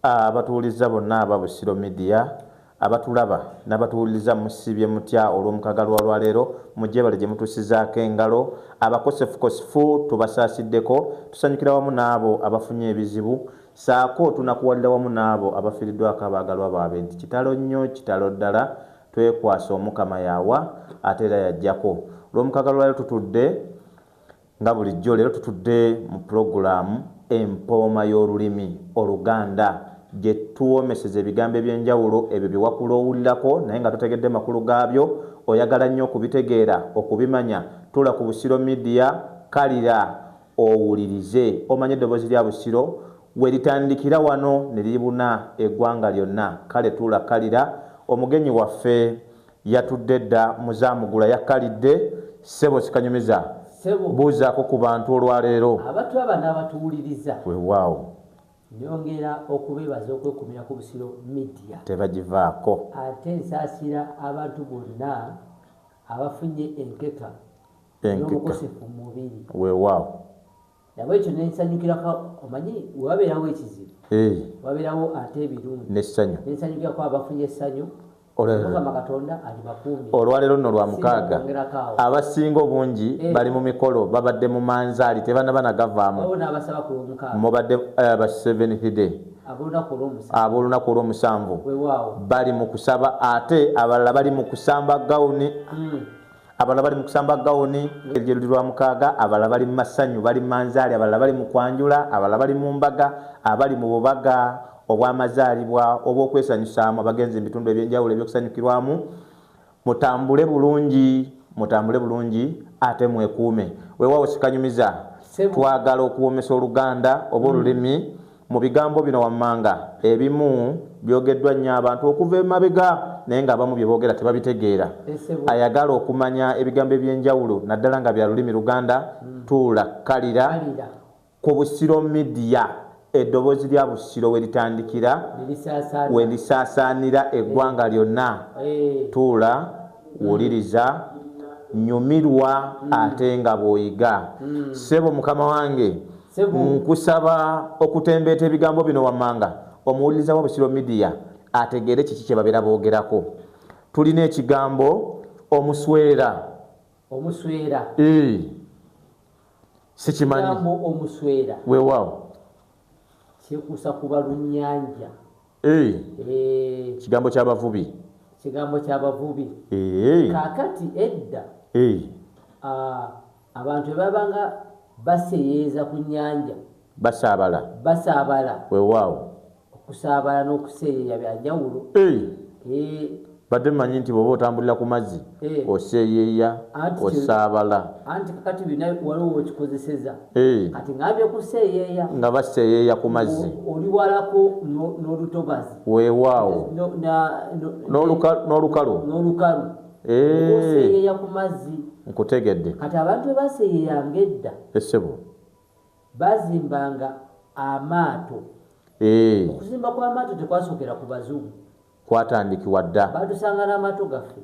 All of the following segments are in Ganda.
Abatuwuliriza bonna aba Busiro Media, abatulaba n'abatuwuliriza, musiibye mutya olw'omukaga lwa lwaleero? Mujebale gye mutuusizaako engalo. Abakosefukosifu tubasaasiddeko, tusanyukira wamu n'abo abafunye ebizibu, saako tunakuwalira wamu n'abo abafiiriddwako abaagalwa baabwe nti kitalo nnyo, kitalo ddala. Twekwasa Omukama, yawa ate era yajjako. Olw'omukaga lwaleero tutudde nga bulijjo. Leero tutudde mu pulogulaamu Empooma y'Olulimi Oluganda, gye tuwoomeseza ebigambo ebyenjawulo ebyo bye wakula owulirako naye nga totegedde makulu gaabyo, oyagala nnyo okubitegeera, okubimanya. Tuula ku Busiro Media, kalira owulirize, omanye eddoboozi lya Busiro we litandikira wano ne liribuna eggwanga lyonna. Kale tuula, kalira. Omugenyi waffe yatudde dda, Muzaamugula yakkalidde. Ssebo Sikanyumiza. Ssebo. Buuzaako ku bantu olwaleero. Abatulaba n'abatuwuliriza. Weewaawo. Nyongera okubeebaza okwekumira ku Busiro Media. Tebagivaako. Ate nsaasira abantu bonna abafunye enkeka Enkeka. n'obukosefu mu mubiri. Weewaawo. Nabwekyo nensanyukirako, omanyi wewabeerawo ekizibu, wabeerawo ate ebirungi. N'essanyu. Nensanyukirako abafunye essanyu. Mukama Katonda alibakuumye. Olwaleero nno lwa mukaaga. Kwongerako awo. Abasinga obungi bali mu mikolo, babadde mu manzaali, tebanaba nagavaamu. Waliwo n'abasaba ku lwomukaaga. Mubadde ba Seventh Day. Ab'olunaku olw'omusanvu. Ab'olunaku olw'omusanvu. Weewaawo. Bali mu kusaba, ate abalala bali mu kusamba gawuni. Abalala bali mu kusamba gawuni gye luli lwa mukaaga, abalala bali mu masanyu, bali mu manzaali, abalala bali mu kwanjula, abalala bali mu mbaga, abali mu bubaga obw'amazaalibwa obw'okwesanyusaamu, abagenzi mu bitundu ebyenjawulo ebyokusanyukirwamu. Mutambule bulungi, mutambule bulungi ate mwekuume. Weewaawo Sikanyumiza. Ssebo. Twagala okuwomesa Oluganda oba olulimi mu bigambo bino wammanga. Ebimu byogeddwa nnyo abantu okuva emabega, naye ng'abamu bye boogera tebabitegeera. Ssebo. Ayagala okumanya ebigambo ebyenjawulo, naddala nga bya lulimi Luganda, tuula, kalira Kalira. ku Busiro Media, eddoboozi lya Busiro we litandikira, nerisaasaana, we lisaasaanira eggwanga lyonna. Tuula, wuliriza, nyumirwa ate nga bw'oyiga. Ssebo mukama wange, Ssebo. nkusaba okutembeeta ebigambo bino wammanga, omuwuliriza wa Busiro Media ategeere kiki kye babeera boogerako. Tulina ekigambo omuswera. Omuswera. Sikimanyi. Ekigambo omuswera Weewaawo. kyekuusa ku balunnyanja. Kigambo ky'abavubi. Kigambo ky'abavubi. Kaakati edda, abantu bwe babanga baseeyeeyeza ku nnyanja, Basaabala. Basaabala. Weewaawo. Okusaabala n'okuseeyeeya bya njawulo. Badde mmanyi nti bw'oba otambulira ku mazzi, oseeyeeya, osaabala. Anti kakati byonna waliwo wekikozeseza. Kati ngambye kuseeyeeya. Nga baseeyeeya ku mazzi. Oli walako n'olutobazi. Weewaawo. N'olukalu. N'olukalu. Oseeyeeya ku mazzi. Nkutegedde. Kati abantu bwe baseeyeeyanga edda, Essebo. bazimbanga amaato. Okuzimba kw'amaato tekwasookera ku bazungu. Kwatandikibwa dda. Batusanga n'amaato gaffe.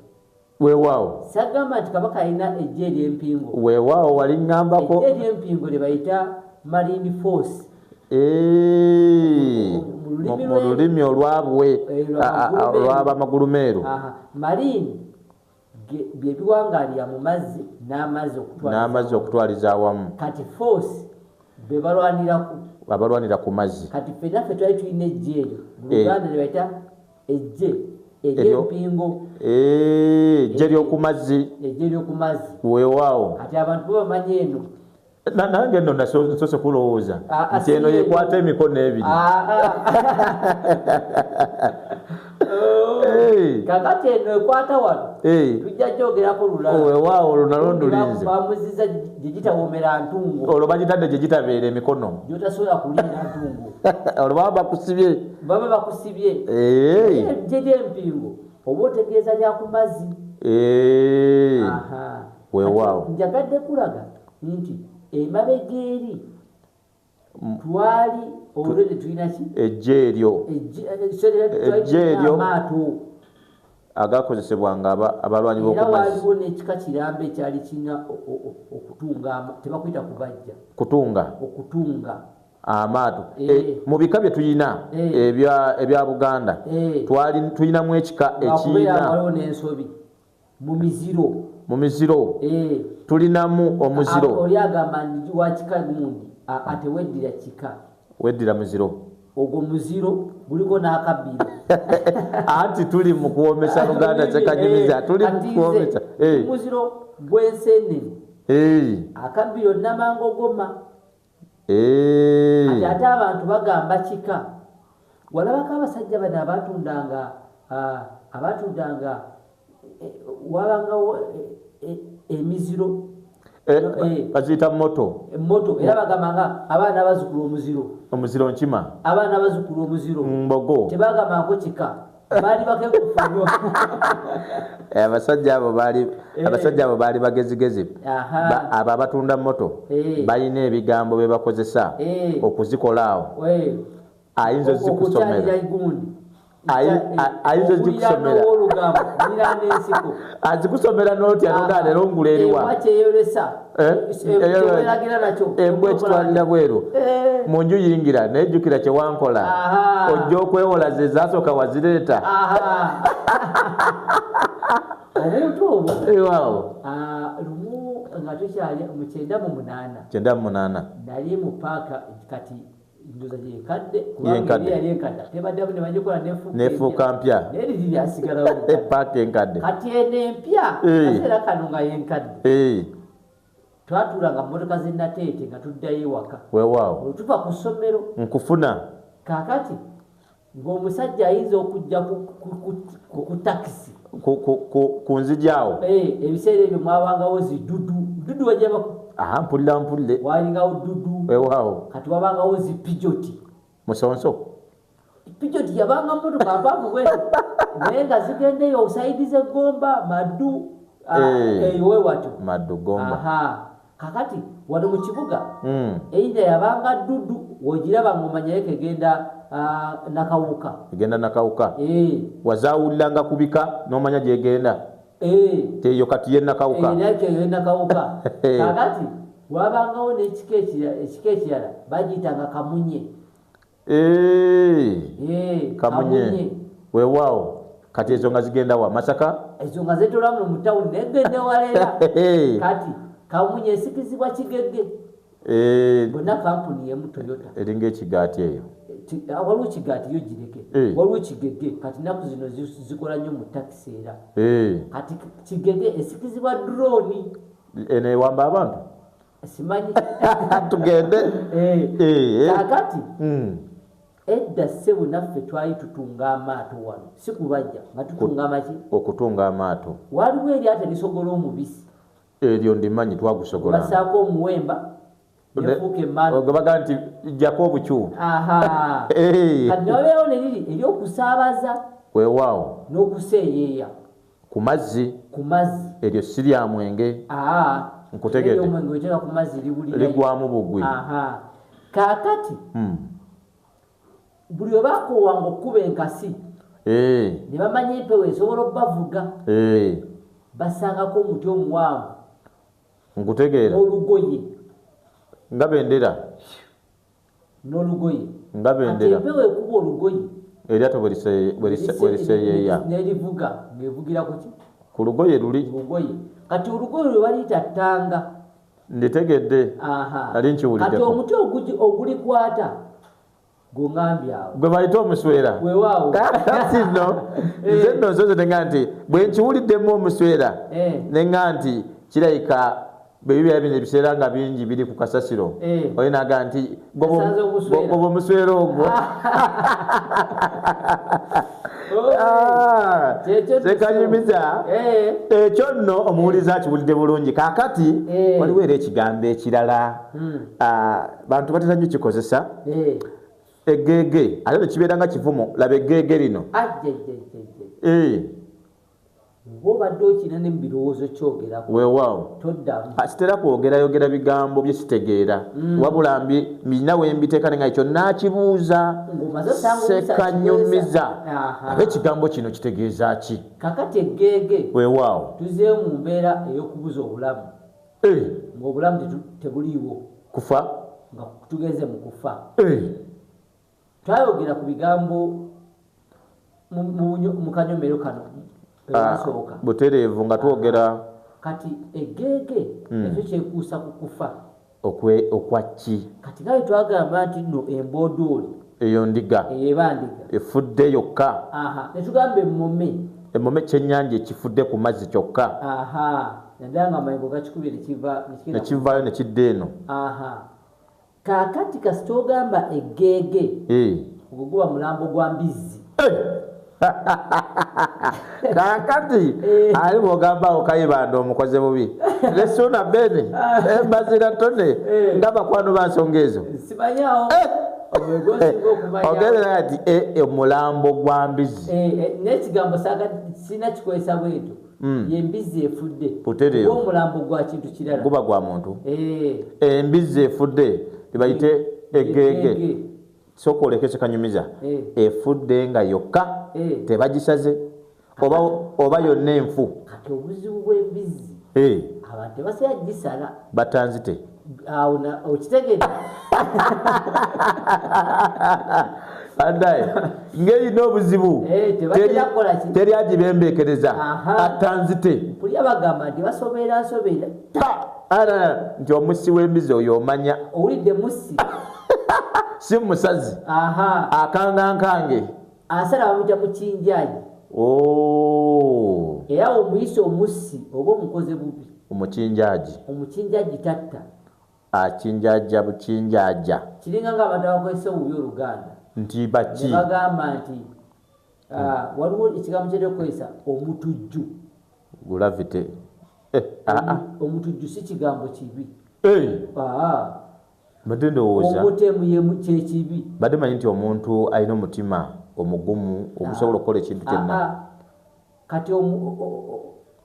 Weewaawo. Sagamba nti Kabaka alina eggye ery'empingo? Weewaawo, wali ŋŋambako. Eggye ery'empingo lye bayita Marine Force. Mu lulimi Mu lulimi olwabwe. Lw'amagulumeeru. Olw'abamagulumeeru. Aha, marine bye biwangaalira mu mazzi n'amazzi okutwaliza N'amazzi okutwaliza awamu. Kati force be balwaniraku. Abalwanira ku mazzi. Kati ffenna ffe twali tulina eggye eryo mu Luganda lye bayita eggye ery'empingo. Eggye ly'oku mazzi. Eggye ly'oku mazzi. Weewaawo. Kati abantu bo bamanyi eno. Nange nno nsoose kulowooza nti eno si yekwata eno. Emikono ebiri. Oh, kakati eno ekwata wano, tujja gyogerako lulala. Weewaawo, olwo nalwo ndulinze. Bamuziza gye gitawomera ntungo. Olwo bagitadde gye gitabeera emikono. Gyotasobola kuliira ntungo. Olwo baba bakusibye. Baba bakusibye. Eggye ly'empingo oba otegeeza lya ku mazzi. Aha. Weewaawo. Kati njagadde kulaga nti emabega eri twali olwedde tulina ki? Ejje eryo. Sorry, twali Ejje tulina eryo. amaato Agakozesebwanga abalwanyi Era b'okumazzi. waaliwo n'ekika kiramba ekyali kirina okutunga, tebakuyita kubajja. Kutunga. Okutunga. Amaato. Eh. Mu bika bye tulina ebya Buganda, tulinamu ekika Lwakubeera ekiyina waliwo n'ensobi mu miziro. Mu miziro. Tulinamu omuziro. Oli agamba nti wa kika gundi, ateweddira kika. Weddira muziro. Ogwo muziro guliko n'akabbiro. Anti tuli mu kuwomesa Luganda, kyekanyumiza tuli mu Kati nze, kuwomesa. Muziro gw'ensenene, akabbiro namangogoma. Kati ate abantu bagamba kika. Walabako abasajja bano abatundanga, wabangawo emiziro. Baziyita moto. Moto, era bagamba nga abaana bazukulu omuziro. Omuziro nkima. Abaana bazukulu omuziro. Mbogo. Tebagambako kika, baali bakegufu nnyo. Abasajja abo baali abasajja abo baali bagezigezi. Abo abatunda moto balina ebigambo bye bakozesa okuzikola awo. Ayinza ozikusomera. Okukyalira gundi. Ayinza ozikusomera. Olugambo muliraana ensiko. Azikusomera n'otya nogaa leero ngula eriwa. Embwa kyeyolesa. Eh? Kyeweragira nakyo. Embwa ekitwalira bweru. Mu nju yingira, naye jjukira kye wankola. Ojja okwewola ze zaasooka wazireeta. Obuntu obwo. Ewaawo. Lumu nga tukyali mu 98. 98. Nali mu paaka, kati ndoza yenkadde, kubanga Yenkadde. eri yali enkadde tebaddamu ne bagikola nefuuka Nefuuka mpya. Naye liri lyasigalawo. Epaaka enkadde. Kati eno empya, kaseera kano nga yenkadde. Twatuulanga mu mmotoka z'e Nateete nga tuddayo ewaka. Weewaawo. Olwo tuva ku ssomero. Nkufuna. Kaakati ng'omusajja ayinza okujja ku takisi. Ku nzigi awo. Ebiseera ebyo mwabangawo zi dudu. Dudu wajja Aha, mpulira mpulire. Walingawo dudu. Weewaawo. Kati wabangawo zi pijoti. Musonso. Pijoti yabanga mmotoka mpanvu bwe. Naye nga zigenda eyo osaidize Gomba, Maddu, eyo we watyo. Maddu, Gomba. Aha. Kakati wano mu kibuga, either yabanga dudu, w'ogiraba ng'omanya ye kegenda, Nakawuka. Egenda Nakawuka. Wazaawuliranga ku bika n'omanya gy'egenda. Teyo kati ye Nakawuka. Naye eyo ye Nakawuka. Kakati wabangawo n'ekika ekika ekirala bagiyitanga Kamunye. Kamunye. Kamunye. Weewaawo. Kati ezo nga zigenda wa? Masaka? Ezo nga zeetoola muno mu tawuni naye genda ewalera. Kati Kamunye esikizibwa Kigege. Bonna kampuni y'emu Toyota. Eringa ekigaati eyo. Waliwo kigaati yo gireke. Waliwo Kigege. Kati ennaku zino zikola nnyo mu takisi era. Kati Kigege esikizibwa drone. Eno ewamba abantu? Simanyi. Tugende. Kaakati, edda ssebo naffe twali tutunga amaato wano. Si kubajja, nga tutunga amaki? Okutunga amaato. Waliwo eryato erisogola omubisi. Eryo ndimanyi, twagusogola. Bassaako omuwemba, nefuuka emmanda. Gwe bagamba nti jjako obukyuma. Kati ne wabeerawo ne liri ery'okusaabaza. Weewaawo. N'okuseeyeeya. Ku mazzi. Ku mazzi. Eryo si lya mwenge. Nkutegedde. Eryo omwenge oteeka ku mazzi liwulira. Ligwamu bugwi. Kaakati, buli we bakoowanga okkuba enkasi, ne bamanya empewo esobola obbavuga. Bassangako omuti omuwanvu. Nkutegeera. N'olugoye. Nga bendera. N'olugoye. Nga bendera. Kati empewo ekuba olugoye. Eryato bwe liseeyeeya. N'erivuga, ng'evugira ku ki? Ku lugoye luli. Ku lugoye. Kati olugoye lwe baliyita ttanga. Nditegedde. Nali nkiwuliddeko. Kati omuti ogulikwata gungambye awo. Gwe bayita omuswera. Weewaawo. Kati nno, nze nno nsoze ne ŋŋamba nti bwe nkiwuliddemu omuswera, ne ŋŋamba nti kirabika bwe bibeera bino ebiseera nga bingi biri ku kasasiro. Oli n'agamba nti, Yasanze omuswera. Goba omuswera ogwo. Oh. Kyekyo Sekanyumiza. Ekyo nno omuwuliza akiwulidde bulungi. Kaakati, waliwo era ekigambo ekirala. Bantu batera nnyo kikozesa. Eggeege, ate ne kibeera nga kivumo, laba eggeege lino. Ajjajjajjajja. Bw'obadde okirina ne mu birowoozo kyogerako. Weewaawo. Toddamu. Sitera kwogerayogera bigambo bye sitegeera. Wabula mbirina we mbiteeka nga ekyo naakibuuza. Ng'omaze osanga omusa Sekanyumiza. akibuuza. Aba ekigambo kino kitegeeza ki? Kakati eggeege. Weewaawo. Tuzeeyo mu mbeera ey'okubuza obulamu. Ng'obulamu tebuliiwo. Kufa? Nga tugeze mu kufa. Twayogera ku bigambo mu kanyomero kano esooka butereevu nga twogera. Kati eggeege ekyo kyekuusa ku kufa. Okwa ki? Kati nga bwe twagamba nti nno emboodooli eyo ndiga eba ndiga efudde yokka. Ne tugamba emmome. Emmome kyennyanja ekifudde ku mazzi kyokka. Naddala nga amayengo gakikubye ne kivaayo ne kidda eno. Kaakati kasita ogamba eggeege, ogwo guba mulambo gwa mbizzi. Kaakati ali bw'ogamba awo Kayibanda omukoze bubi, Lesuuna Beni, Embazira Tone, nga bakwano ba nsonga ezo. Simanyawo. Ogerera nti omulambo gwa mbizzi. N'ekigambo sirina kikozesa bwetyo. Ye mbizzi efudde. Butereevu. Omulambo gwa kintu kirala. Guba gwa muntu. Embizzi efudde tebayite eggeege. Sooka oleke kikanyumiza. Efudde nga yokka tebagisaze oba yonna enfu. Kati obuzibu bw'embizzi abantu tebasobola gisala. Batanzite. Awo okitegedde. Addaye ng'erina obuzibu, teri agibembeekereza, atanzite. Mpulira bagamba nti basobeera nsobeera nti omussi w'embizzi oyo omanya. Owulidde mussi. Si musazi. Akangankange. Asala bamuyita mukinjaagi. Era omuyise omussi oba omukoze bubi. Omukinjaagi. Omukinjaagi tatta. Akinjaja bukinjaja. Kiringa ng'abantu abakozesa obubi Oluganda. Nti baki? Ne bagamba nti waliwo ekigambo kyetera okukozesa omutujju. Gravity. Omutujju si kigambo kibi. Mbadde ndowooza. Omutemu kyekibi. Mbadde manyi nti omuntu alina omutima omugumu ogusobola okukola ekintu kyonna. Kati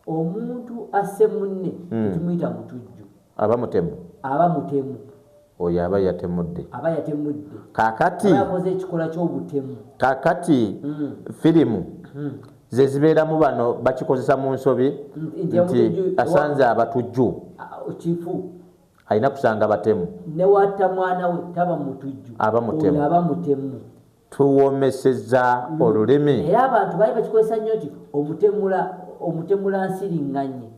omuntu asse munne tumuyita mutujju. Aba mutemu. Aba mutemu. Oyo aba yatemudde. Aba yatemudde. Kaakati. Aba yakoze ekikolwa ky'obutemu. Kaakati firimu ze zibeeramu bano bakikozesa mu nsobi nti asanze abatujju. Kifu. Alina kusanga batemu. Ne watta mwana we taba mutujju. Aba mutemu. Oyo aba mutemu. Tuwomeseza olulimi. Era abantu baali bakikozesa nnyo nti omutemula nsiriŋŋanye.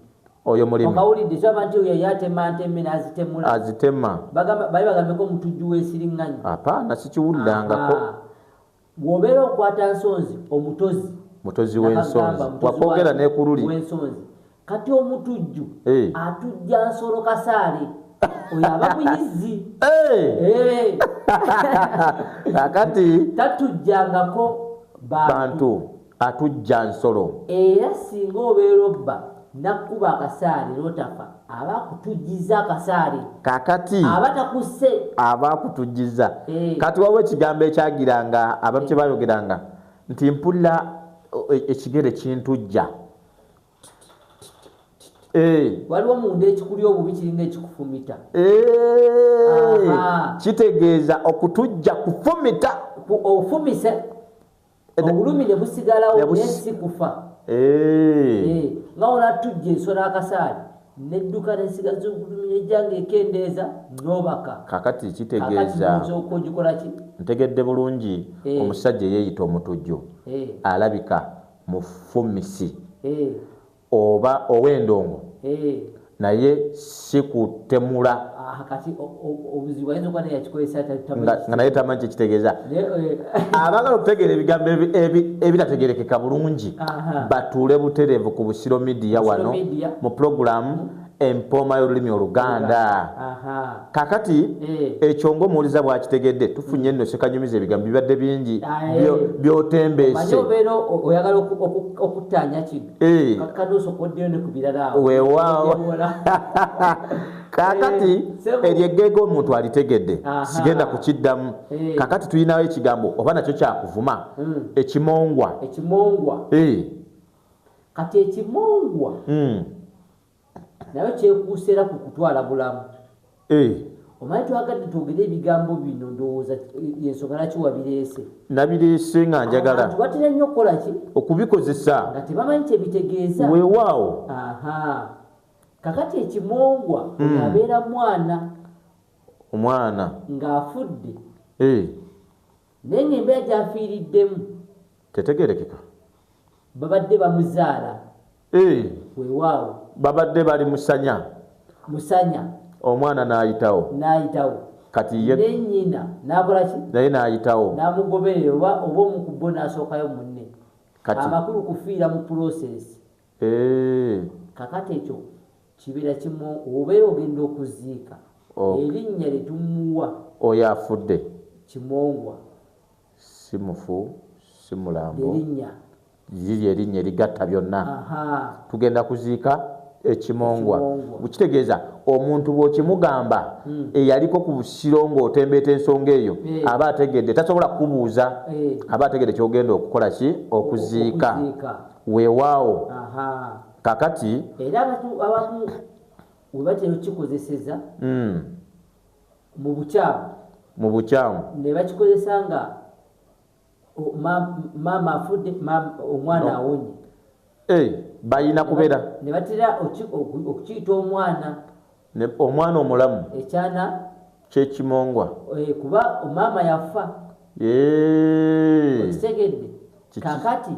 Oyo mulimu. Okawulidde so abantu oyo yatema nteme n'azitemula. Azitema. Bali bagambeko omutujju w'ensiriŋŋanye. Apaana sikiwulirangako. Bw'obeera okwata nsonzi omutozi. Mutozi w'ensonzi. Wakwogera ne ku luli. W'ensonzi. Kati omutujju atujja nsolo kasaale. Oyo aba muyizzi. Kakati tatujjangako bantu. Atujja nsolo. Era singa obeera obba nakkuba akasaale n'otafa aba akutujjiza akasaale. Kakati aba takusse. Aba akutujjiza. Kati waliwo ekigambo ekyagiranga abantu kye baayogeranga nti mpulira ekigere kintujja. Waliwo munda ekikuli obubi kiringa ekikufumita. Kitegeeza okutujja kufumita. Ofumise obulumi ne busigalawo naye si kufa. Nga onatujja ensolo akasaale nedduka n'ensigaza obulumi nejja ng'ekendeeza n'obaka. Kaakati kitegeeza ogikola ki? Ntegedde bulungi omusajja eyeeyita omutujju alabika mufumisi oba ow'endongo naye si kutemula. Kati obuzibu ayinza okuba naye yakikozesa nga naye tamanyi kyekitegeeza. Abaagala okutegeera ebigambo ebitategeerekeka bulungi batuule butereevu ku Busiro Media wano mu pulogulaamu Empooma y'olulimi Oluganda. Kaakati ekyo ng'omuwuliza bw'akitegedde tufunye nno ssekanyumiza ebigambo bibadde bingi by'otembeese. Omanyi obeera oyagala okuttaanya kino. Kakkana osooka oddeyo ne ku birala awo. Weewaawo. Kaakati eryo eggeege omuntu alitegedde sigenda kukiddamu. Kaakati tulinawo ekigambo oba nakyo kyakuvuma ekimongwa. Ekimongwa. Kati ekimongwa nayo kyekuusa era ku kutwala bulamu. Omanyi twagadde twogere ebigambo bino ndowooza y'ensonga lwaki wabireese. Nabireese nga njagala. Abantu batera nnyo okukola ki? Okubikozesa. Nga tebamanyi kye bitegeeza. Weewaawo. Kakati ekimongwa oyo abeera mwana. Omwana ng'afudde, naye ng'embeera gy'afiiriddemu tetegerekeka. Babadde bamuzaala. Weewaawo. Babadde bali musanya. Musanya. Omwana n'ayitawo. N'ayitawo. Kati ye ne nnyina n'akola ki? Naye n'ayitawo. N'amugoberera oba omu ku bo n'asookayo munne. Kati amakulu kufiira mu process. Kakati ekyo kibeera kimu, obeera ogenda okuziika. Erinnya lye tumuwa. Oyo afudde. Kimongwa. Si mufu, si mulambo. Erinnya. Liri erinnya erigatta byonna. Tugenda kuziika ekimongwa. Kitegeeza omuntu bw'okimugamba eyaliko ku Busiro ng'otembeeta ensonga eyo, aba ategedde, tasobola kukubuuza, aba ategedde ky'ogenda okukola ki? Okuziika. Weewaawo. Kakati era abamu we batera okukikozeseza mu bukyamu. Mu bukyamu. Ne bakikozesa nga maama afudde, omwana awonye. Balina kubeera. Ne batera okukiyita omwana. Omwana omulamu. Ekyana ky'ekimongwa. Kuba maama yafa. Okitegedde. Kakati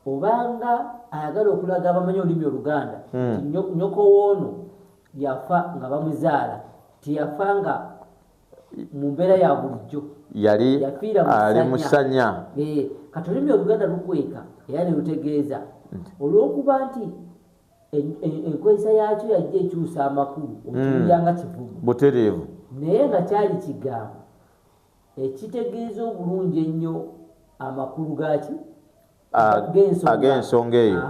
obanga ayagala okulaga abamanyi olulimi Oluganda nti nnyoko w'ono yafa nga bamuzaala, teyafa nga mu mbeera ya bulijjo. Yali ali musanya. Kati olulimi Oluganda lukweka era ne lutegeeza olw'okuba nti enkozesa yaakyo yajja ekyusa amakulu, okiwulira nga kivumo. Butereevu. Naye nga kyali kigambo ekitegeeza obulungi ennyo amakulu gaaki? Ag'ensonga eyo.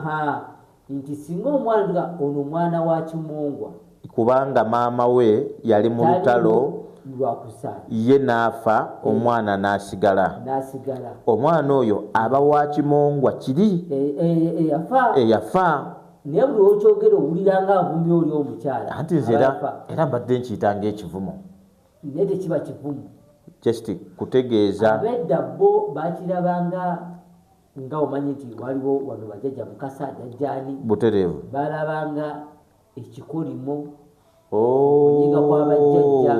Nti singa omwana ono omwana wa Kimongwa, kubanga maama we yali mu lutalo ye n'afa, omwana n'asigala. Omwana oyo aba wa Kimongwa kiri eyafa. Naye buli lw'okyogera owulira nga avumye oli omukyala. Anti nze era mbadde nkiyita ng'ekivumo. Naye tekiba kivumo. Just kutegeeza. Ab'edda bo bakirabanga nga omanyi nti waliwo wano bajjajja Mukasa, jjajjaani. Butereevu. Balabanga ekikolimo. Okunyiga kw'abajjajja.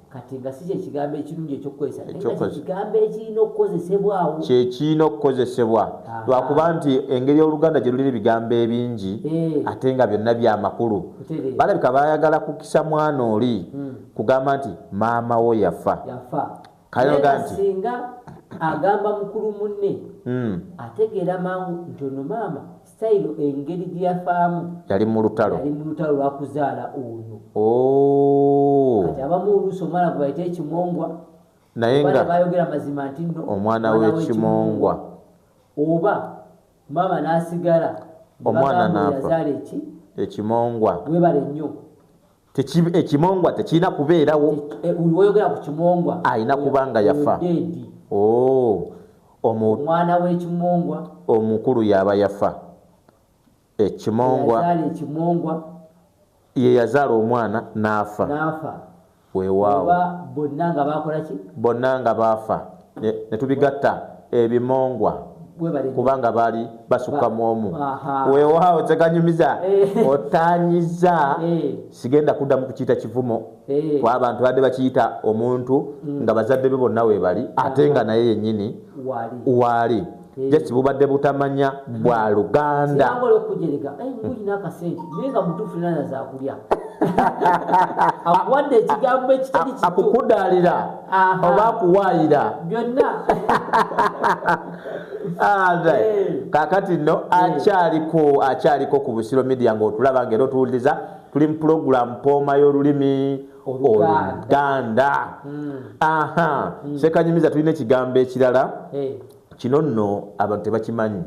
Kati nga si kye kigambo ekirungi eky'okukozesa, naye nga kye kigambo ekirina okukozesebwawo. Kye kirina okukozesebwa. Lwakuba nti engeri Oluganda gye lulina ebigambo ebingi, ate nga byonna bya makulu. Balabika baayagala kukisa mwana oli kugamba nti maama wo yafa. Kale nti singa agamba mukulu munne, ategeera mangu nti ono maama sitayiro engeri gye yafaamu yali mu lutalo. Yali mu lutalo lwakuzaala ono. Kati abamu oluusi omwana gwe bayita ekimongwa, naye nga bayogera mazima nti nno omwana w'ekimongwa. Oba maama n'asigala, omwana n'afa, yazaala eki? Ekimongwa. Weebale nnyo. Ekimongwa tekirina kubeerawo. Buli w'oyogera ku kimongwa alina kuba nga yafa. Omwana w'ekimongwa omukulu yaba yafa. Ekimongwa ekimongwa ye yazaala omwana n'afa. Weewaawo. Oba bonna nga baakola ki? Bonna nga baafa. Ne tubigatta ebimongwa. Kubanga baali basukka mu omu. Weewaawo tekanyumiza. Otanyiza. Sigenda kuddamu kukiyita kivumo. Kuba abantu badde bakiyita omuntu nga bazadde be bonna weebali, ate nga naye yennyini waali. Just bubadde butamanya bwa Luganda. Singa okujerega, ngulina akasente, naye nga mutuufu nana zaakulya. Akuwadde ekigambo ekitali kikyo. Akukudaalira oba akuwaayira. Byonna. Kaakati nno akyaliko ku Busiro Media ng'otulaba ng'era otuwuliriza, tuli mu pulogulaamu Mpooma y'olulimi Oluganda. Ssekanyumiza tulina ekigambo ekirala. Kino nno abantu tebakimanyi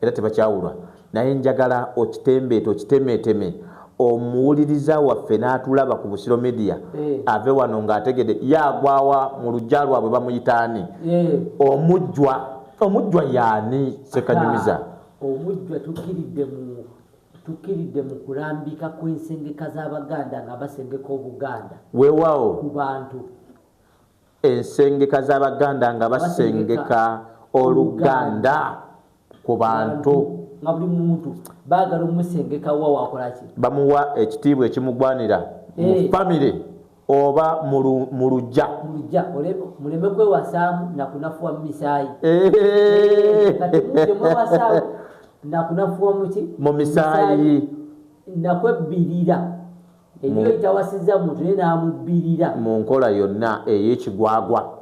era tebakyawulwa, naye njagala okitembeete okitemeeteme omuwuliriza waffe n'atulaba ku Busiro Media ave wano ng'ategedde ye agwawa mu luggya lwabwe bamuyita ani? Omujjwa y'ani Ssekanyumiza? Omujjwa tukkiridde mu kulambika kw'ensengeka z'Abaganda nga basengeka Obuganda. Weewaawo. Ku bantu. Ensengeka z'Abaganda nga basengeka Oluganda ku bantu. Nga buli muntu baagala omusengeka wa wakola ki? Bamuwa ekitiibwa ekimugwanira mu famire. Oba mu luggya. Mu luggya, muleme kwewasaamu nakunafuwa mu misaayi. Kati temwewasaamu nakunafuwa muki? Mu misaayi. Nakwebbirira. Eyo etawasizza muntu naye n'amubbirira. Mu nkola yonna ey'ekigwagwa.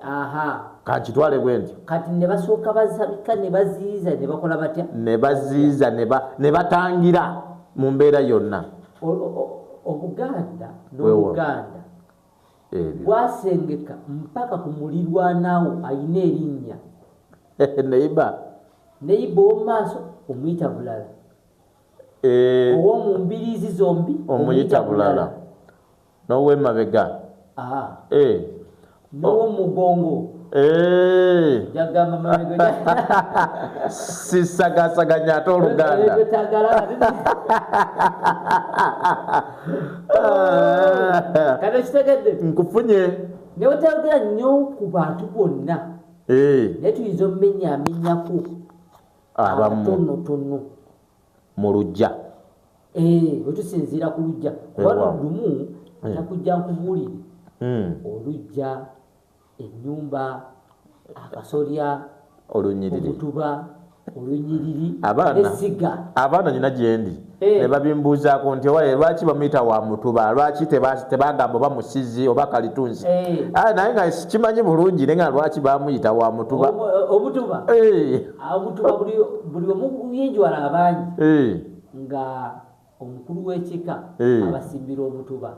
Kankitwale bwe ntyo. Kati ne basooka basabika ne baziyiza ne bakola batya? Ne baziyiza ne batangira mu mbeera yonna. Obuganda n'Obuganda bwasengeka mpaka ku mulirwanawo ayina erinnya. Neiba. Neiba ow'omu maaso omuyita bulala. Ow'omu mbiriizi zombi omuyita bulala. N'ow'emabega. N'ow'omugongo. Jagamba mabega. Sisagasaganya ate Oluganda. Kati okitegedde? Nkufunye. Ne bwetayogera nnyo ku bantu bonna. Naye tuyinza omumenyaamenyako abatonotono. Mu luggya. Wetusinziira ku luggya. Kuba lumu takujja nkubuulire. Oluggya, ennyumba, akasolya, olunyiriri, omutuba, olunyiriri, n'essiga. Abaana nyina gye ndi ne babimbuuzaako nti owaye lwaki bamuyita wa mutuba, lwaki tebagamba oba musizi oba kalitunsi? Naye nga sikimanyi bulungi naye nga lwaki bamuyita wa mutuba? Omutuba? Omutuba buli omu yinjiwala abangi nga omukulu w'ekika abasimbira omutuba.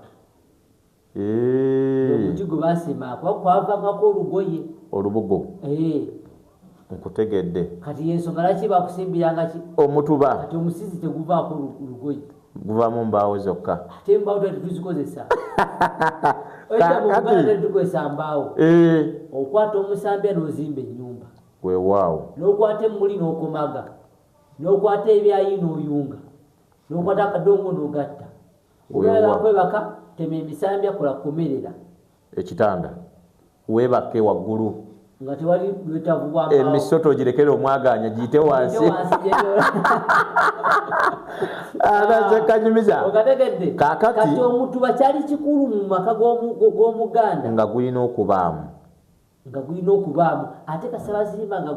Omuti gwe basima kwavangako olugoye. Olubugo. Nkutegedde. Kati ensonga lwaki bakusimbiranga ki? Omutuba. Kati omusizi teguvaako lugoye. Guvaamu mbaawo zokka. Ate embaawo tetuzikozesa. Edda mu Buganda tetukozesa mbaawo. Okwata omusambya n'ozimba ennyumba. Weewaawo. N'okwata emmuli n'okomaga. N'okwata ebyayi n'oyunga. N'okwata akadongo n'ogatta. Oyagala kwebaka, tema emisambya kola kukomerera. Ekitanda. Weebake waggulu. Nga tewali lwetaavu bwa mbaawo. Emisoto ogirekere omwagaanya giyite wansi. Kanyumiza. Okategedde? Kaakati. Kati omutuba kyali kikulu mu maka g'Omuganda. Nga gulina okubaamu. Nga gulina okubaamu. Ate kasabazimba nga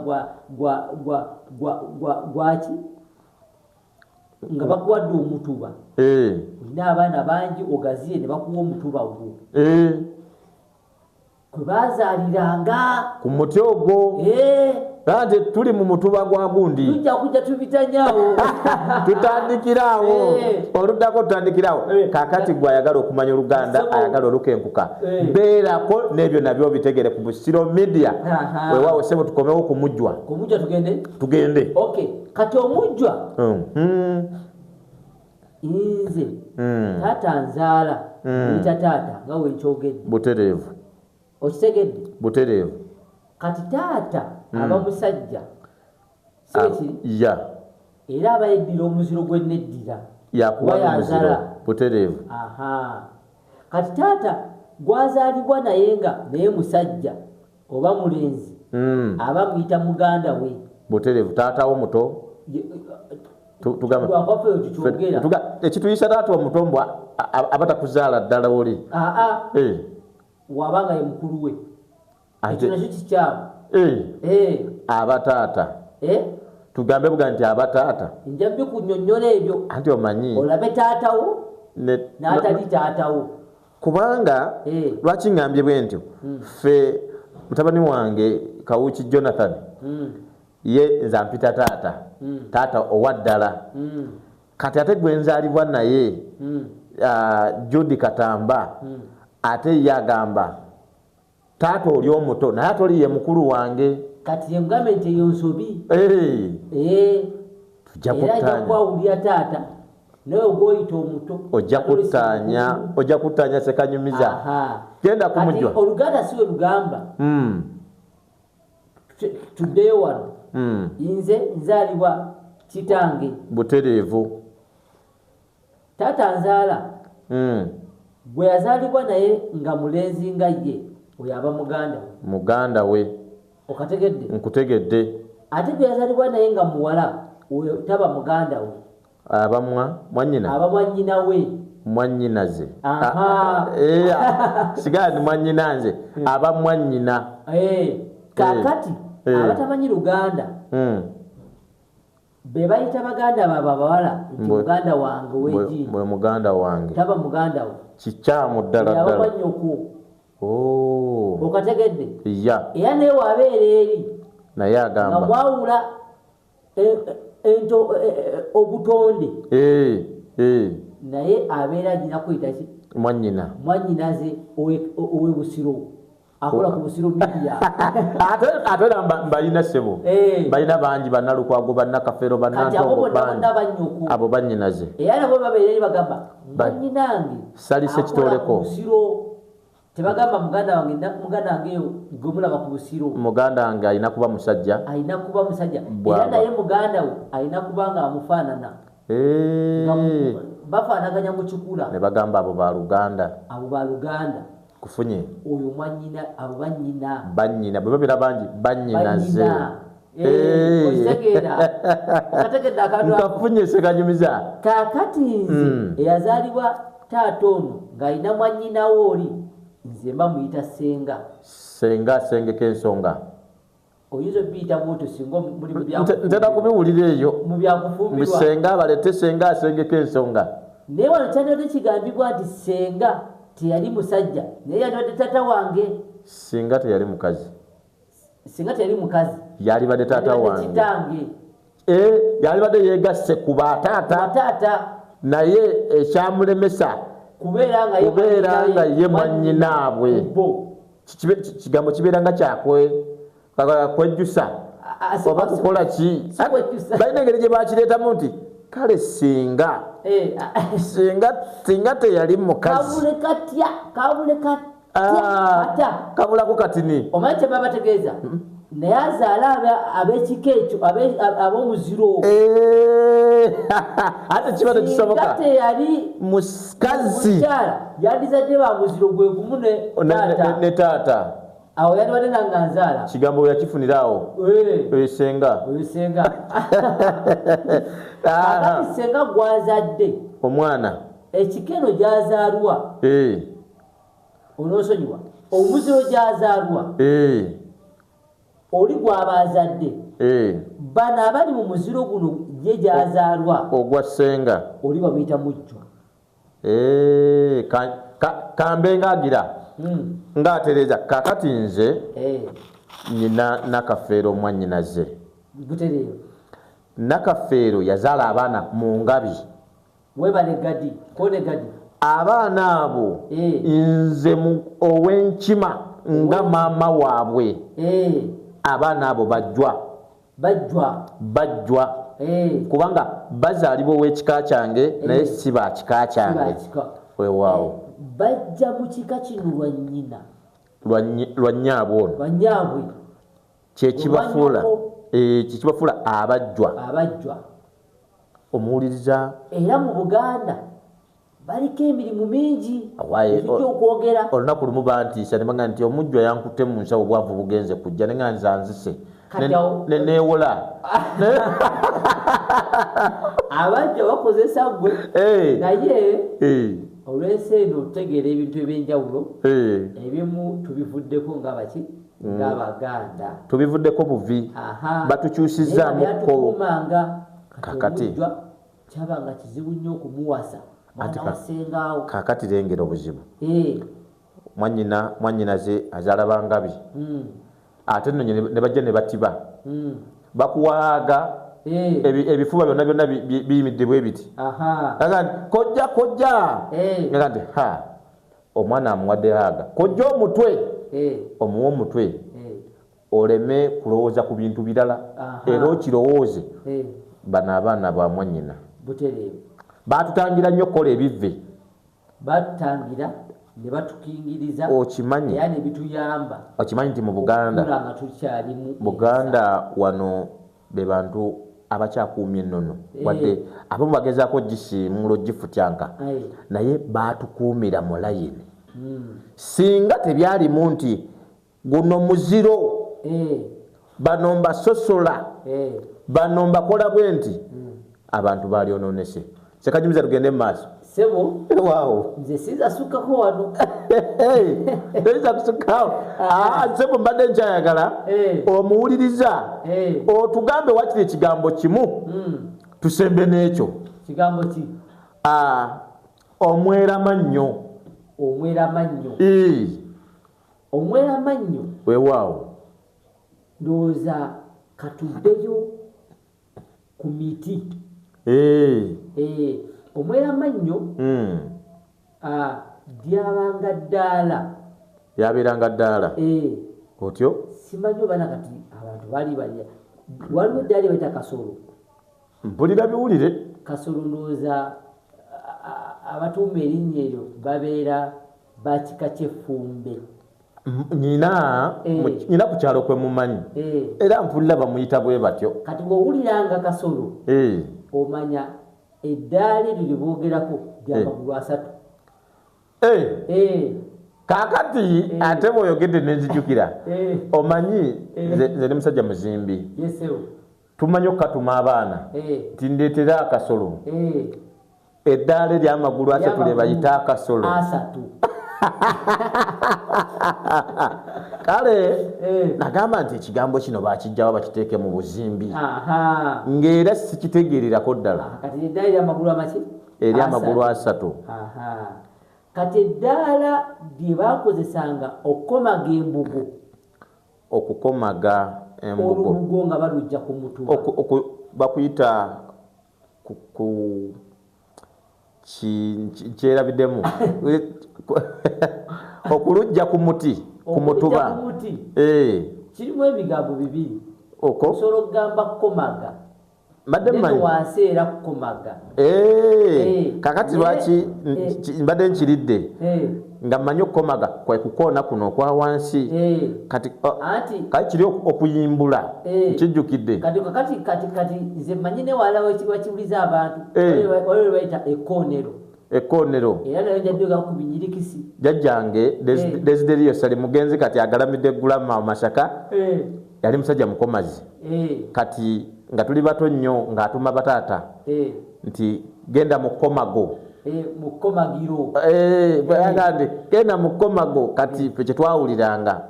gwaki? Nga bakuwadde omutuba. Olina abaana bangi ogaziye ne bakuwa omutuba gwo. Kwe baazaaliranga. Ku muti ogwo. Ate tuli mu mutuba gwa gundi. Tujja kujja tubitanyaawo. Tutandikiraawo. Oluddako tutandikiraawo. Kaakati gwe ayagala okumanya Oluganda, ayagala olukenkuka. Beerako n'ebyo nabyo obitegere ku Busiro Media. Weewaawo ssebo tukomewo ku mujjwa. Ku mujjwa tugende? Tugende. Okay. Kati omujjwa. Nze taata nzaala. Muyita taata nga we nkyogedde. Butereevu. Okitegedde? Butereevu. Kati taata aba musajja. Si Ya. Era aba yeddira omuziro gwe neddira. Yakuwa omuziro. Butereevu. Kati taata gwazaalibwa naye nga naye musajja oba mulenzi. Aba muyita muganda we. Butereevu. Taata wo muto. Tugamba. Ekituyisa taata omuto mbwa abatakuzaala ddala oli. Wabanga ye mukulu we. Ekyo nakyo kikyamu. Aba taata. Tugambe buga nti aba taata. Nja bikunyonnyola ebyo. Anti omanyi. Olabe taatawo n'atali taatawo. Kubanga lwaki ngambye bwe ntyo? Ffe mutabani wange Kawuki Jonathan ye nze ampita taata. Taata owa ddala. Kati ate gwe nzaalibwa naye Judy Katamba ate ye agamba taata oli omuto naye ate oli ye mukulu wange. Kati ye mugambe nti eyo nsobi. Tujja Era ajja kuttaanya. kwawulira taata naye ogwoyita omuto. Ojja kuttaanya Ssekanyumiza. Genda ku mujjwa. Kati Oluganda si we lugamba. Tuddeyo wano. Nze nzaalibwa kitange. Butereevu. Taata nzaala. Gwe yazaalibwa naye nga mulenzi nga ye, oyo aba muganda we. Muganda we. Okategedde? Nkutegedde. Ate gwe yazaalibwa naye nga muwala, oyo taba muganda we. Aba mwannyina? Aba mwannyina we. Mwannyinaze. Aha. Sigala ni mwannyinanze, aba mwannyina. Kaakati abatamanyi Luganda be bayita baganda baabwe abawala nti muganda wange wegiini. Bwe muganda wange. Taba muganda we. Kikyamu ddala Yaba ddala. mwannyoko. Oh. Okategedde? Ya. Era naye wabeera eri. Naye agamba. Nga mwawula obutonde. Naye abeera agina kuyita ki? Mwannyina. Mwannyinaze owe Busiro. Akola ku Busiro Media. Ate era mbalina ssebo. Balina bangi, bannalukwago, bannakafeero, Kati abo bannantongo, bonna bangi. bonna bannyoko. Abo bannyinaze. Era nabo babeera eri bagamba, mwannyinange Salise akola kitoleko. ku Busiro. Tebagamba muganda wange, muganda wange eyo gwe mulaba ku Busiro. Muganda wange alina kuba musajja. Alina kuba musajja. Bw'aba. Era naye muganda we alina kuba nga amufaanana. Nga bafaanaganya mu kikula. Ne bagamba abo ba Luganda. Abo ba Luganda. Kufunye. Oyo mwannyina, abo bannyina. Bannyina, bwe babeera bangi, bannyinaze. Bannyina. Okitegeera. Okategedde akantu ako. Nkafunye Ssekanyumiza. Kaakati nze eyazaalibwa taata ono ng'alina mwannyinawo oli, nze mba muyita ssenga. Ssenga asengeka ensonga. Oyinza obiyita bw'otyo singa muli mu Ntera kubiwulira eyo. Mu byakufumbirwa. Mu ssenga baleete ssenga asengeka ensonga. Naye wano kyandibadde kigambibwa nti ssenga teyali musajja, naye yandibadde taata wange. Ssenga teyali mukazi. Ssenga teyali mukazi. Yalibadde taata Yalibadde wange. kitange. Yalibadde yeegasse ku bataata. Bataata. Naye ekyamulemesa Kubeera nga ye kubeera nga ye mwannyinaabwe. Bo. Kigambo kibeera nga kwejjusa. Oba kukola ki? Si kwejjusa. Balina engeri gye bakireetamu nti kale singa. Singa teyali mukazi. Kabule katya, kabule katya, katya. Kabulako katini. Omanyi kye baba bategeeza? Naye azaala ab'ekika ekyo, ab'omuziro. Ate kiba tekisoboka. Singa teyali mukazi. Mukyala, yandizadde ba muziro gwe gumu ne taata. Ne taata. Awo yandibadde nange anzaala. Kigambo we yakifunira awo. Oyo ssenga. Oyo ssenga. Kaakati ssenga gw'azadde. Omwana. Ekika eno gy'azaalwa. Onoosonyiwa. Omuziro gy'azaalwa. Oli gw'aba azadde. Bano abali mu muziro guno ye gy'azaalwa. Ogwa ssenga. Oli bamuyita mujjwa. Kambe ng'agira. Ng'atereeza. Kaakati nze nnyina Nakafeero mwannyinaze. Butereevu. Nakafeero yazaala abaana mu ngabi. Weebale Gadi, koone Gadi. Abaana abo nze ow'enkima nga maama waabwe. Abaana abo bajjwa. Bajjwa. Bajjwa. Kubanga bazaalibwa ow'ekika kyange, naye si ba kika kyange. Si ba kika. Weewaawo. Bajja mu kika kino lwa nnyina. Lwa nnyaabwe ono. Lwa nnyaabwe. Kye kibafuula. Lwa nnyoko. Kye kibafuula abajjwa. Abajjwa. Omuwuliriza. Era mu Buganda baliko emirimu mingi. Awaye, Ejja okwogera. Olunaku lumu bantiisa ne bagamba nti omujjwa yankutte mu nsawo obwavu bugenze kujja ne nga nze anzise. Kati awo Neewola. Abajjwa bakozesa ggwe. Naye olw'ensi eno otegeera ebintu eby'enjawulo. Ebimu tubivuddeko nga baki? Ng'Abaganda. Tubivuddeko buvi. Batukyusizaamu Naye ko. byatukuumanga. Kati Kakati. omujjwa kyabanga kizibu nnyo okumuwasa. Ate Mwana wa ssengaawo. Kakati lengera obuzibu. Mwannyinaze azaala bangabi. Ate nno ne bajja ne batiba. Bakuwaaga. Ebifuba byonna byonna biyimiridde bwe biti. Aga nti, kojja, kojja. Aga nti, ha, omwana amuwadde haaga. Kojja omutwe. Omuwe omutwe. Oleme kulowooza ku bintu birala. Era okirowooze. Bano abaana ba mwannyina. Butereevu. Baatutangira nnyo okukola ebivve. Batutangira ne batukingiriza. Okimanyi. Era ne bituyamba. Okimanyi nti mu Buganda. Okukula nga tukyalimu ensa. Buganda wano be bantu abakyakuumye ennono. Wadde abamu bagezaako gisiimuula ogifutyanka. Naye baatukuumira mu layini. Singa tebyalimu nti guno muziro. Bano mbasosola. Bano mbakola bwe nti. Abantu baalyonoonese. Ssekanyumiza tugende mu maaso. Sebo, Waawo. nze siyinza sukkako wano. Toyinza kusukkawo. Ah, sebo, mbadde nkyayagala omuwuliriza otugambe wakiri ekigambo kimu, tusembe n'ekyo. Kigambo ki? Ah, omweramannyo. Omweramannyo. Omweramannyo. Weewaawo. Ndowooza katuddeyo ku miti. Omweramannyo lyabanga ddaala. Yabeeranga ddaala. Otyo. Simanyi oba nakati abantu bali balya, waliwo eddaala lye bayita kasolo. Mpulira biwulire. Kasolo, ndowooza abatuuma erinnya eryo babeera bakika ky'effumbe. Nyina nyina ku kyalo kwe mumanyi, era mpulira bamuyita bwe batyo. Kati bw'owuliranga kasolo, omanya eddaala eryo lye boogerako lyamagulu asatu. Kaakati ate bw'oyogedde nenzijukira, omanyi nze ndi musajja muzimbi, Yes, sebo. tumanyi okukatuma abaana nti ndeetera akasolo, eddaala eryamagulu asatu lye bayita akasolo. Asatu. Kale nagamba nti ekigambo kino bakijjawo bakiteeke mu buzimbi, ng'era sikitegeererako ddala. Kati eddaala eryamagulu amaki? Eryamagulu asatu. Aha. Kati eddaala lye bakozesanga okukomaga embugo. Okukomaga embugo. Olubugo nga balujja ku mutuba. Bakuyita kyerabiddemu, okulujja ku muti, ku Okulujja mutuba. ku muti. Kirimu ebigambo bibiri. Oko. Osobola okugamba kukomaga. Mbadde Naye mmanyi. wansi era kukomaga. Kakati lwaki mbadde nkiridde nga mmanyi okukomaga kwe kukoona kuno okwa wansi, kati Anti kati kiri okuyimbula, nkijjukidde. Kati kati kati kati nze mmanyi ne wala wakiwuliza abantu. Waliwo lwe bayita ekkoonero. Ekkoonero. Era nayo njadde ku binyirikisi. Jjajjange Desiderio Sali, mugenzi kati agalamidde Gulama Masaka, yali musajja mukomazi. Kati nga tuli bato nnyo ng'atuma bataata nti genda mu kkomago. Mu kkomagiro. Bwe nti genda mu kkomago, kati ffe kye twawuliranga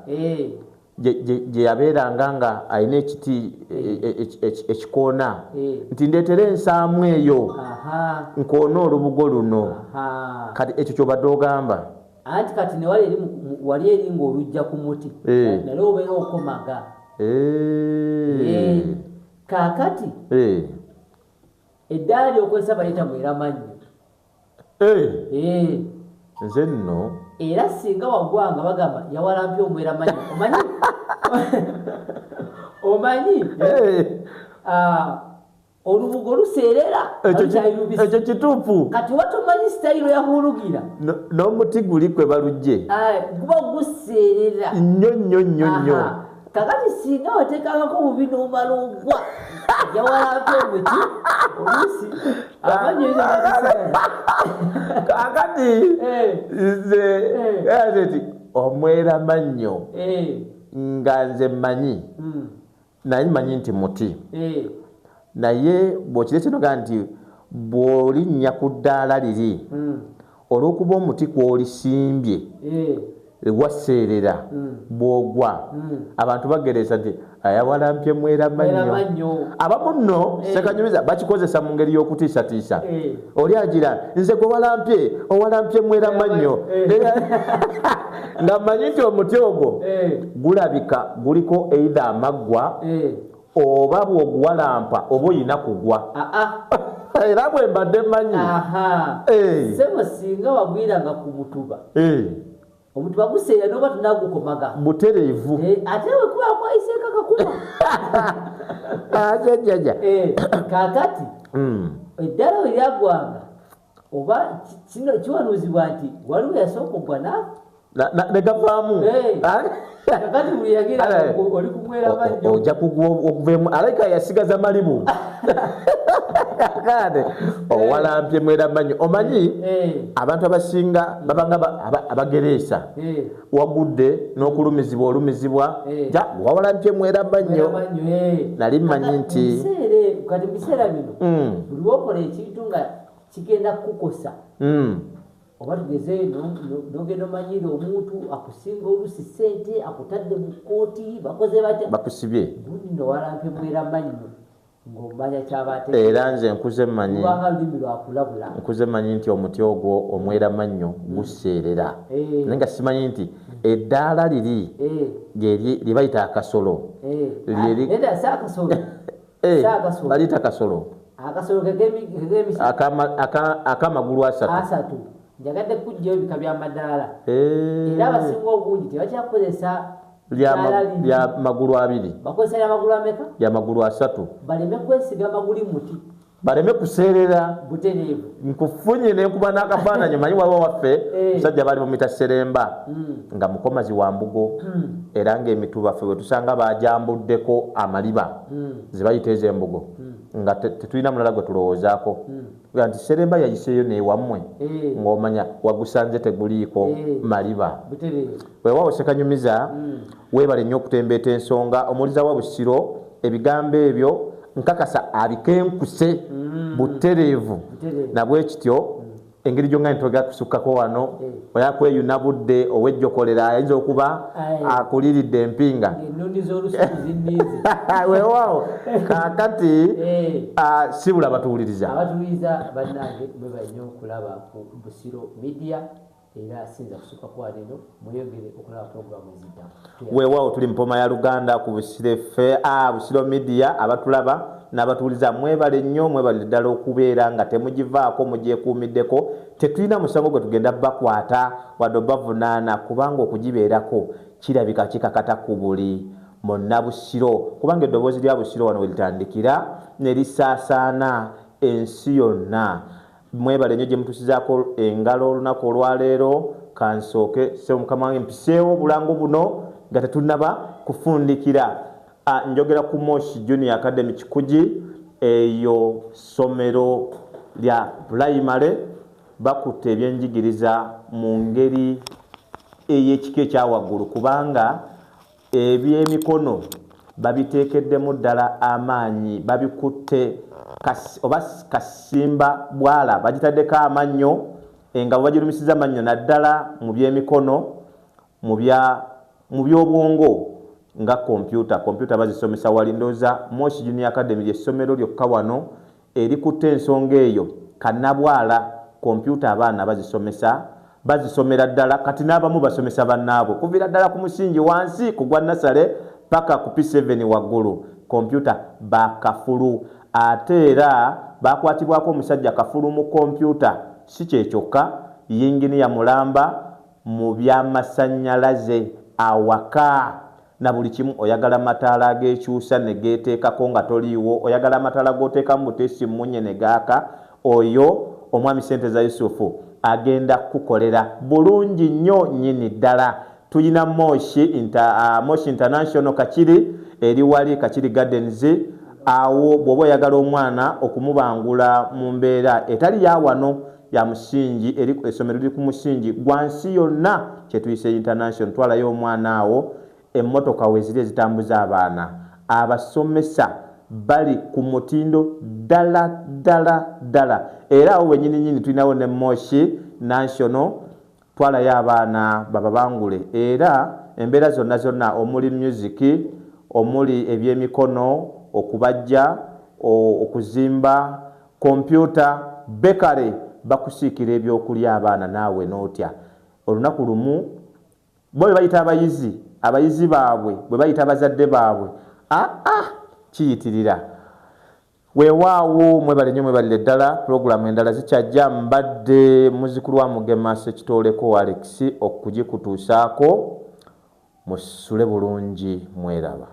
gye yabeeranga nga alina ekiti ekikoona, nti ndeetere ensaamu eyo nkoone olubugo luno. Kati ekyo kyobadde ogamba. Anti kati ne wali eri wali eri ng'olujja ku muti, naye obeera okomaga. Kaakati eddaala lyokozesa bayita mweramannyo. Nze nno Era singa wagwanga bagamba yawalampye omweramannyo, omanyi omanyi olubugo luseerera. Lukyali lubisi. Ekyo kituufu. Kati oba tomanyi sitayiro yahulugira. N'omuti guli kwe balujje. Guba guseerera. Nnyo nnyo nnyo nnyo. Aha. Kakati singa wateekangako bubi n'omala ogwa, yawalampye omuki oluusi amanyo. Kakati nze nti omweramannyo, nga nze mmanyi, naye mmanyi nti muti, naye bw'okirese nogaa nti bw'olinnya ku ddaala liri, olw'okuba omuti kw'olisimbye waseerera, bw'ogwa abantu bageresa nti ayawalampye mweramannyo. Mweramannyo. Abamu nno sekanyumiza bakikozesa mu ngeri y'okutiisatiisa. Oli agira nze gwe walampye, owalampye mweramannyo. Nga mmanyi nti omuti ogwo gulabika guliko either amaggwa oba bw'oguwalampa oba oyina kugwa. Era bwe mbadde mmanyi. Sebo, singa wagwiranga ku mutuba, omutuba guseera noba tunagukomaga. Butereevu. Ate wekuba kwayiseeko akakuba. Ajajjaja. Kaakati eddala we lyagwanga oba kino kiwanuuzibwa nti waliwo yasooka ogwa naafa. Ne gavaamu. Kakati buli yagira oli kumwera mannyo. Ojja kugwa okuveemu, alayika yasigaza malibu kale owalampye mwera mannyo. Omanyi abantu abasinga babanga abagereesa, wagudde n'okulumizibwa olumizibwa, ja wawalampye mwera mannyo. Mwera mannyo. Nali mmanyi nti Kati mu biseera bino buli wokola ekintu nga Kigenda kukukosa. Oba tugeze nogenda omanyire omuntu akusinga olusi sente, akutadde mu kkooti, bakoze batya, bakusibye, gundi no walampe mwera mannyo ng'omanya kyaba. Era nze nkuze mmanyi Kubanga lulimi lwakulabula. Nkuze mmanyi nti omuti ogwo omwera mannyo guseerera, naye nga simanyi nti eddaala liri lye bayita akasolo. Nedda, si akasolo. Si akasolo. Baliyita kasolo. Akasolo kekemisi. Akamagulu 3. 3. Njagadde kuggyayo ebika by'amadaala. Era abasinga obungi tebakyakozesa ddaala liri. Lya magulu 2. Bakozesa lya magulu ameka? Lya magulu 3. Baleme kwesiga maguli muti. Baleme kuseerera. Butereevu. Nkufunye ne nkuba n'akafaananyi, manyi waliwo waffe musajja baali bamuyita Seremba, nga mukomazi wa mbugo, era ng'emituba ffe bwe tusanga bajambuddeko amaliba, ze bayita ez'embugo, nga tetulina mulala gwe tulowoozaako. Nga nti Seremba yayiseeyo neewammwe, ng'omanya wagusanze teguliiko maliba. Weewaawo Ssekanyumiza, weebale nnyo okutembeeta ensonga. Omuwuliza wa Busiro, ebigambo ebyo nkakasa abikenkuse butereevu. Nabwe kityo engeri gyonna ntwega kusukkako wano, oya kweyuna budde, owejjokolera ayinza okuba akuliridde empinga. Ennundi z'olusuku zinniize. Weewaawo, kaakati sibula batuwuliriza. Abatuwuliriza bannange, mwebale nnyo okulaba ku Busiro Media, era sinza kusukka ku wano eno, mweyongere okulaba puroguramu eziddako. Weewaawo, tuli mpoma ya Luganda ku Busiro ffe, Busiro Media. Abatulaba n'abatuwuliza mwebale nnyo, mwebale ddala okubeera nga temugivaako, mugyekuumiddeko. Tetulina musango gwe tugenda bakwata wadde obavunaana, kubanga okugibeerako kirabika kikakata ku buli munnabusiro, kubanga eddoboozi lya Busiro wano we litandikira ne lisaasaana ensi yonna. Mwebale nnyo gye mutusizaako engalo olunaku olwaleero. Kansooke, ssebo mukama wange, mpiseewo obulango buno nga tetunnaba kufundikira. Njogera ku Moshi Junior Academy Kikugi. Eyo ssomero lya pulayimale, bakutte ebyenjigiriza mu ngeri ey'ekika ekyawaggulu, kubanga ebyemikono babiteekeddemu ddala amaanyi, babikutte oba kasimba bwala, bagitaddeko amannyo, engabo bagirumisiza amannyo, naddala mu byemikono, mu byobwongo nga kompyuta. Kompyuta bazisomesa wali. Ndowooza Moshi Junior Academy lyessomero lyokka wano erikutte ensonga eyo kannabwala. Kompyuta abaana bazisomesa, bazisomera ddala. Kati n'abamu basomesa bannaabwe kuviira ddala ku musingi wansi ku gwa nasale paka ku P7 waggulu. Kompyuta bakafulu, ate era bakwatibwako omusajja kafulu mu kompyuta. Si kyekyokka, yinginiya mulamba mu byamasannyalaze awaka na buli kimu. Oyagala mataala agekyusa ne geeteekako nga toliiwo, oyagala amataala g'oteekamu buteesi munye ne gaaka, oyo omwami Sente za Yusufu agenda kukukolera bulungi nnyo nnyini ddala. Tuyina Moshi International Kakiri, eri wali Kakiri Gardens awo. Bw'oba oyagala omwana okumubangula mu mbeera etali ya wano, ya musingi, eri essomero liri ku musingi gwa nsi yonna, kyetuyise international, twalayo omwana awo. Emmotoka weziri ezitambuza abaana, abasomesa bali ku mutindo ddala ddala ddala. Era awo wenyini nyini tulinawo ne Moshi National, twalayo abaana bababangule. Era embeera zonna zonna omuli music, omuli ebyemikono, okubajja, okuzimba, kompyuta, bakery, bakusiikira ebyokulya abaana naawe n'otya. Olunaku lumu bo bwe bayita abayizi, abayizi baabwe bwe bayita abazadde baabwe, aa kiyitirira. Weewaawo, mwebale nnyo, mwebalire ddala. Pulogulaamu endala zikyajja. Mbadde muzukulu wa Mugema Sekitooleko Alex okugikutuusaako. Musule bulungi, mweraba.